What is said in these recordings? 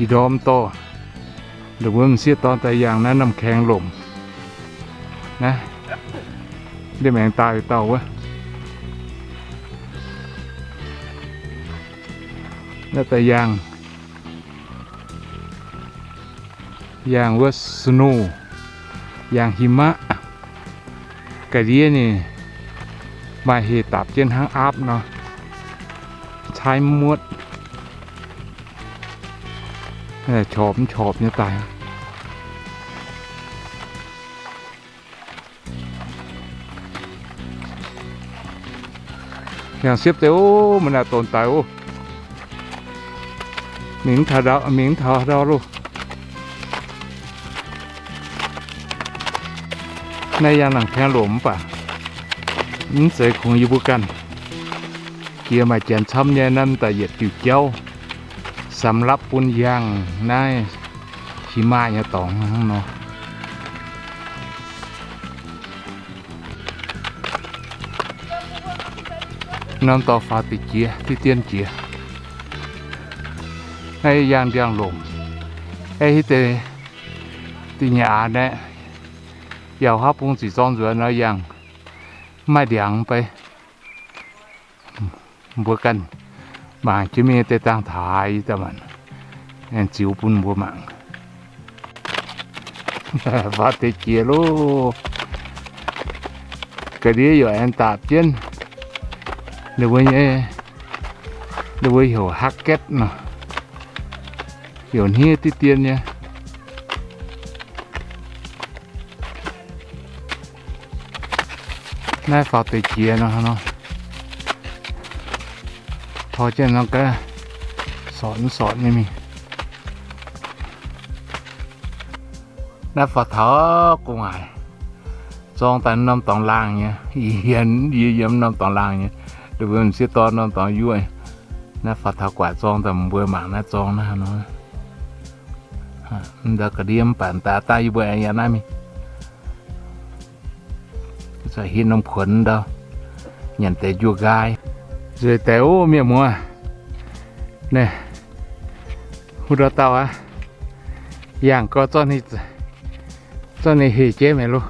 Ih ndorm dorh ndongc wuov m'sieqv dorn daaih yangh naaiv Namh Kaeng lomc. Naaiv, ndiev maengx daauh dauh wuov. Naaiv daaih yangh, yangh wuov snow, yangh หิมะ. Ga'ndiev ninh maaih heh dapc jienv hnangv aapv nor, caaiv muotv, qorpc mv qorpc nyei daaih. Yangh siepv deix oc, mv naaic donx daic oc. Mingh mv taux ndau, mingh mv taux ndau loh. Naaiv yangh Namh Kaeng lomc mv baac mv zeiz kungx yie mbuo ganh. Jiex maaih janx camv nyei, naaiv daaih yietc diuh jauv samx lapv bun yangh naaiv หิมะ nyei dorngx hnangv nor. Norm dorngx faaux deix jiex, diqv dien jiex. Naaiv yangh ndiangx-lomc, aeqv, hiuv deix da'nyeic aax naaiv, yaac haav bung ziqc zorng nzuonx nor yangh, mv maaih ndiangx bei. Mbuo ganh mangc jienv mingh deix dangh taux haaix, yie daaih maanc aengx ziux bun mbuo mangc. Faaux deix jiex loh. Ga'ndiev yaac aengx dapc jienv ninh mbuo nyei, ninh mbuo heuc haav gaetv nor, heuc hniev diqv dien nyei. Naaiv faaux deix jiex nor, tor jienv nor gaax, sortc mv sortc nyei mingh. Naaiv faaux taux gu'nguaaic zorng daaih norm dorngx laangh nyei, yie yiem norm dorngx laangh nyei, ninh mbuo m'sieqv dorn norm dorngx yuoqv. Naaiv faaux taux gu'nguaaic zorng daaih, mbuo mangc naaiv zorng naaiv nor. Ndau ga'ndiev mv baac daaih yie mbuo aengx yangh naaiv mingh. Zuqc hietv norm kuonx ndau, nyanc deix njuov nqaai. Nzueic deix oc mienh muoz. Naaiv, huv ndau dauh aqv. Yangh gorx zorqv ninh heh jeiv meih loh.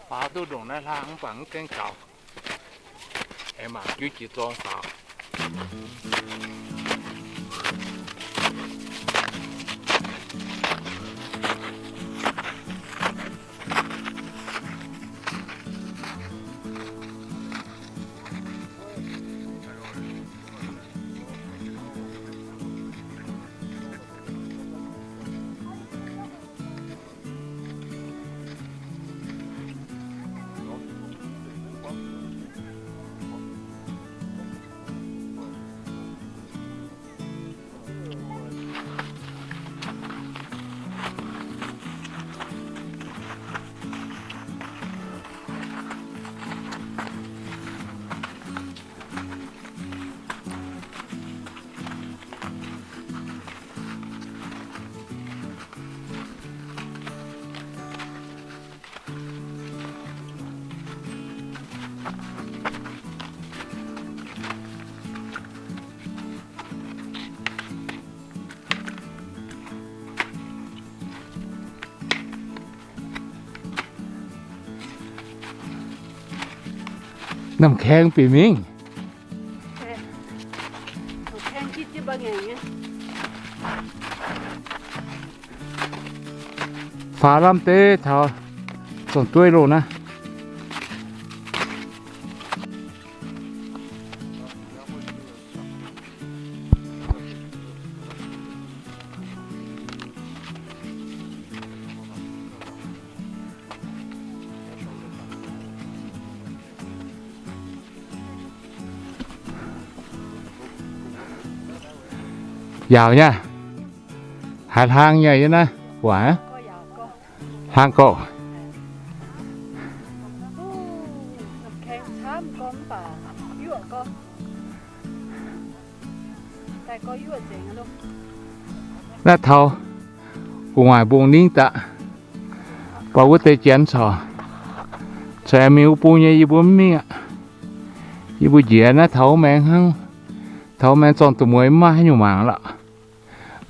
Faaux duqv ndongc naaiv hlang mv baac mv gaengh gaux. Aengx mangc juov jiex zorng faaux. Namh Kaeng bieqc mingh. Faaux lamh deix taux zorng-dueiv loh naaiv. Yaauc nyei, haiz hlang nyei yie naaiv, waac hlang gorqv. Naaiv taux gu'nguaaic mbong ningv daaih, baac wuov deix janx corc, corc mingh wuov bung nyei, yie mbuo mv mingh aqv. Yie mbuo njiec naaiv taux maengx hnangv, taux maengx zorng duqv mueiz mv maaih haaix nyungc mangc lorqc.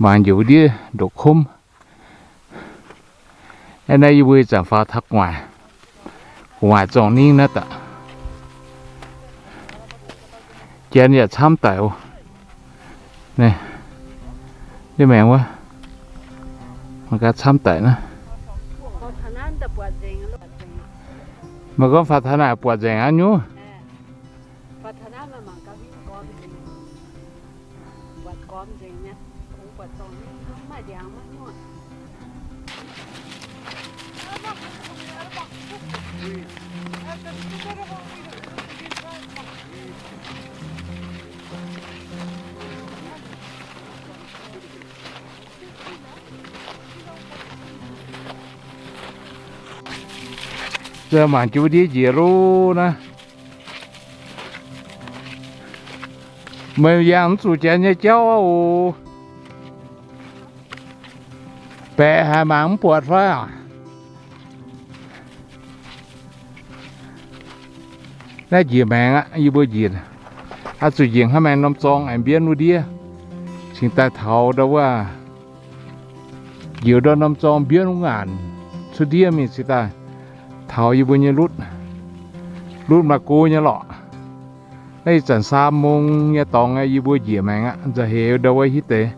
Mangc njiec wuov ndiev ndoqc komv. Aeqv, naaiv yie mbuo ih zanc faaux taux gu'nguaaic, gu'nguaaic zorng ningv naaiv daaih. Janx yaac camv daic oc. Naaiv, naaiv maengx wuov, mangc gaax camv daic naaiv. Meih gorngv faaux taux naaic buatc nzengc aqv nyungc. Mangc jienv wuov ndiev njiec loh naaiv. Meih yangh mv zuqc janx nyei jauv oc. Baeqc haic mangc mv buatc fai aac. Naaiv njiec maengx aqv, yie mbuo njiec. Oix zuqc njiec hnangv maengx norm zorng aengx mbienv wuov ndiev, cingx daaih taux ndau wuov, njoux ndau norm zorng mbienv wuov ngaanc cuotv ndiev mingh cingx daaih taux yie mbuo nyei lutv. Lutv maaih go nyei lorqc. Naaiv ih zanc สามโมง nyei dorngx aqv, yie mbuo njiec maengx aqv. Nzauh heix ndau wuov hitv deix,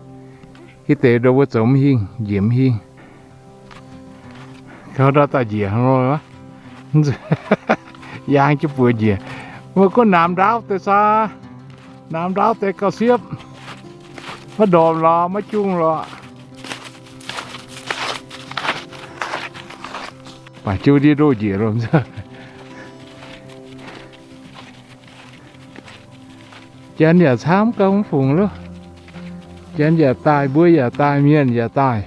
hitv deix ndau wuov zoux mv hingh, njiec mv hingh. Gauh ndau daaih njiec hnangv nor, yangh jienv buoz njiec. Meih gunv namx ndaauv deix saa, namx ndaauv deix gauh siepv, maiv ndorpc lorqc, maiv jungh lorqc. Baac jienv ndiev ndoh njiec loh. Janx yaac camv gauh mv fungc loh. Janx yaac daaih, mbuo yaac daaih, mienh yaac daaih.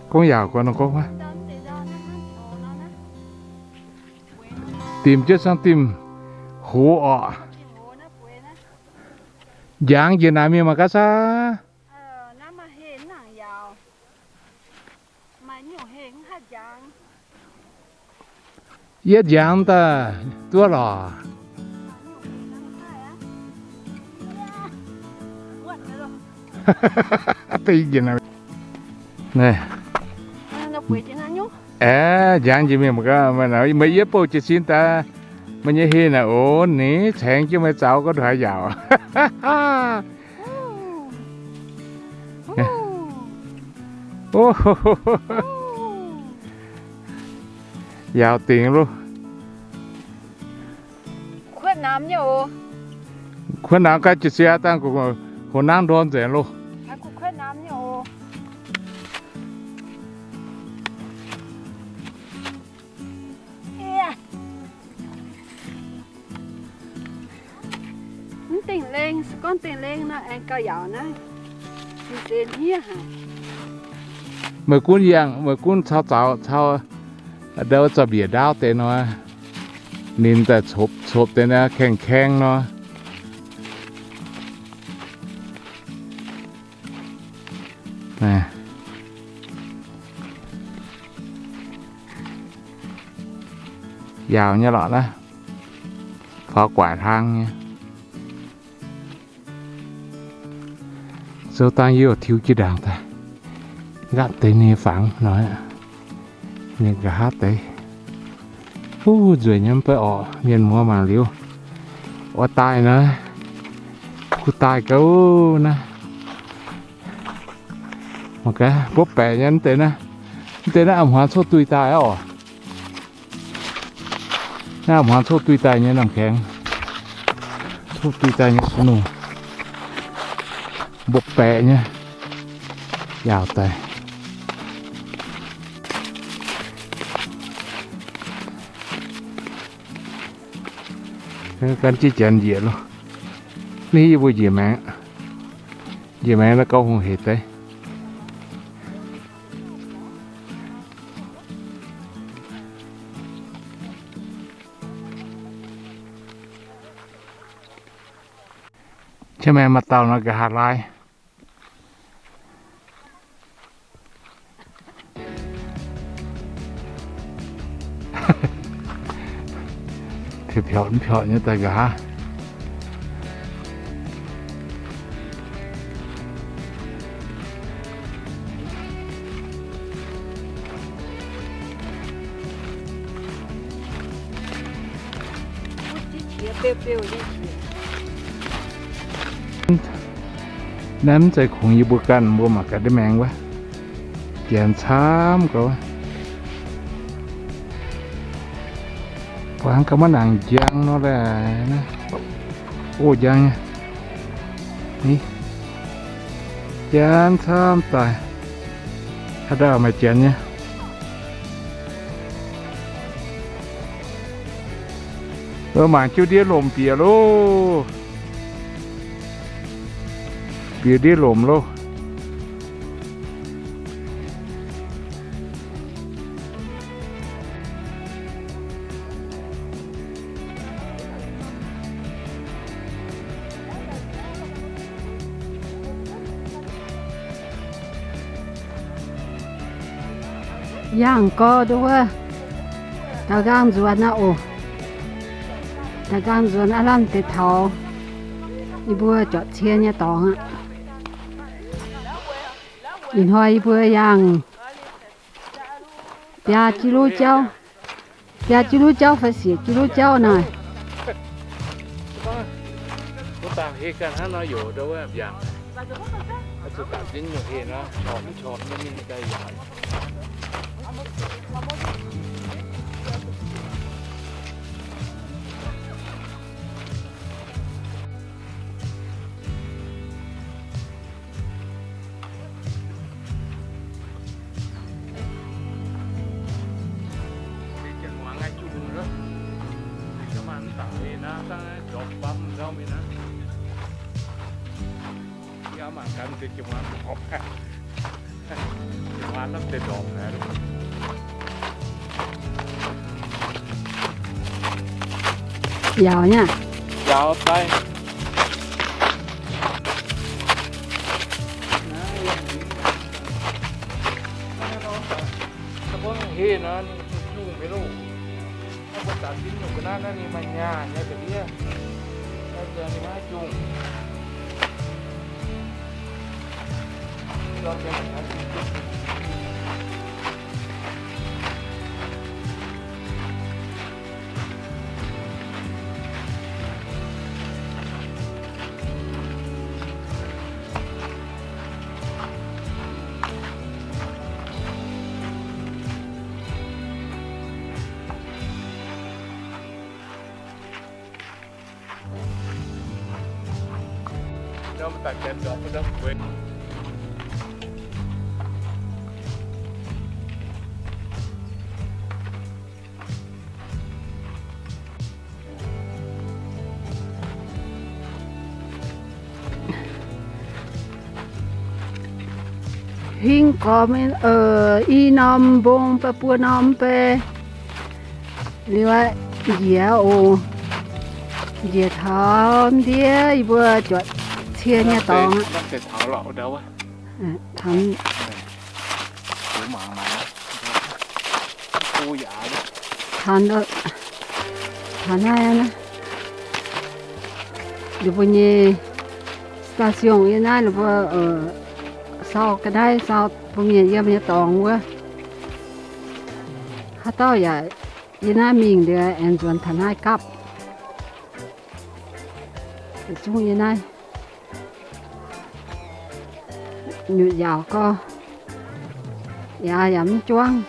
Gorngv yaauc gorngv nor gorngv wuov. Dimc jienv cang dimc hoz orqc. Njangx njiec naaic mingh mangc gaax saah. Yietv njangx daaih duqv lorqc. Aeqv, njangx njiec mingh mangc gaax, meih yietv bouh jiez sin daaih, meih nyei heh naaic, o, ninh caengx jienv meih zaux ga'ndongx haaix yaauc. Yaauc dingc loh. Kuotv namx ga'jiez sin dangh, hungh nangv ndorm nzengc loh. Mv dingh lengh, se gorngv dingh lengh nor aengx gauh yaauc naaiv. Sin zeix hniev haic. Meih gunv yangh, meih gunv cau zaux cau, ndau zaux-mbiec ndaauv deix nor, ninh daaih copc copc deix naaiv kaeng-kaeng nor. Yaauc nyei lorqc naaiv, faaux guaaic hlang nyei. Sou dangh yie tiux jiex ndaangc daaih, nqapv deix ninh fangx nor, ninh nqa'haav deix. Uv, nzueic nyei mv bei orqc, mienh muoz mangc liuz oix daaih naaiv, kuh daaih gauh naaiv. Mangc gaax, mbopv baeqc nyei mv deix naaiv, mv deix naaiv a'hmuangx coqv duih daaih aqv oc. Naaiv a'hmuangx coqv duih daaih nyei namh kaengx, coqv duih daaih nyei snow, mbopv baeqc nyei, yaauc daaih. Gan jienv janx njiec loh. Ninh yie mbuo njiec maengx, njiec maengx naaiv gauh hungh hec deix. Qiemx maengx maaih dauh nor nqa'haav laai. Piauc, piauc nyei daaih nqa'haav. Naaiv mv zeiz kungx yie mbuo ganh, mbuo mangc gaax ndiev maengx wuov. Janx camv gauh. Buangv gauh maiv nangc njang nor laeh. O, njang nyei. Ni, janx camv daaih. Haaix dauh maaih janx nyei? Mangc jienv ndiev lomc bieqc loh. Bieqc ndiev lomc loh. Yangh gorx nduov wuov, daux nqaang nzuonx aqv oc. Daux nqaang nzuonx aav lamh deix taux yie mbuo juangc cie nyei dorngx aqv. Ih hnoi yie mbuo yangh biaa jienv luv jauv, biaa jienv luv jauv fai siec jienv luv jauv naaic. Yaauc nyei. Yaauc daaih. Heh nor, ninh jung mingh loh. Naaiv mbuo daux zinh nyungc ga'naaiv naaiv ninh maaih nyaah nyei ga'ndiev. Naaiv ninh maiv jung. Hingv gorx, i norm mbong fai buo norm fai liuz aqv, njiec oc. Njiec taux ndiev yie mbuo juatc cie nyei dorngx aqv. Taux naaiv, ninh mbuo nyei station yiem naaiv, ninh mbuo sau ga'naaiv, sau bun mienh yiem nyei dorngx wuov. Haaix dauh yaac yiem naaiv mingh liuz aengx nzuonx taux naaiv gapv. Yietc zungv yiem naaiv nyutc yaauc gorx, yaac yaac mv juangv.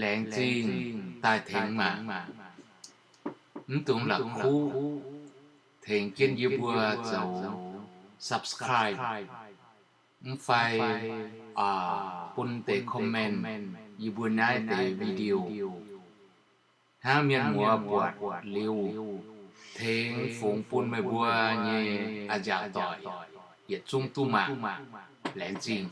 Laengz zingh daaih tengx maah. Mv dungx la'kuqv, tengx jienv yie mbuo zoux subscribe, mv fai bun deix comment yie mbuo naaiv deix video. hnangv mienh muoz buatc liuz, tengx fungx bun meih mbuo nyei a'nziaauc doic yietc zungv duqv mangc. Laengz zingh.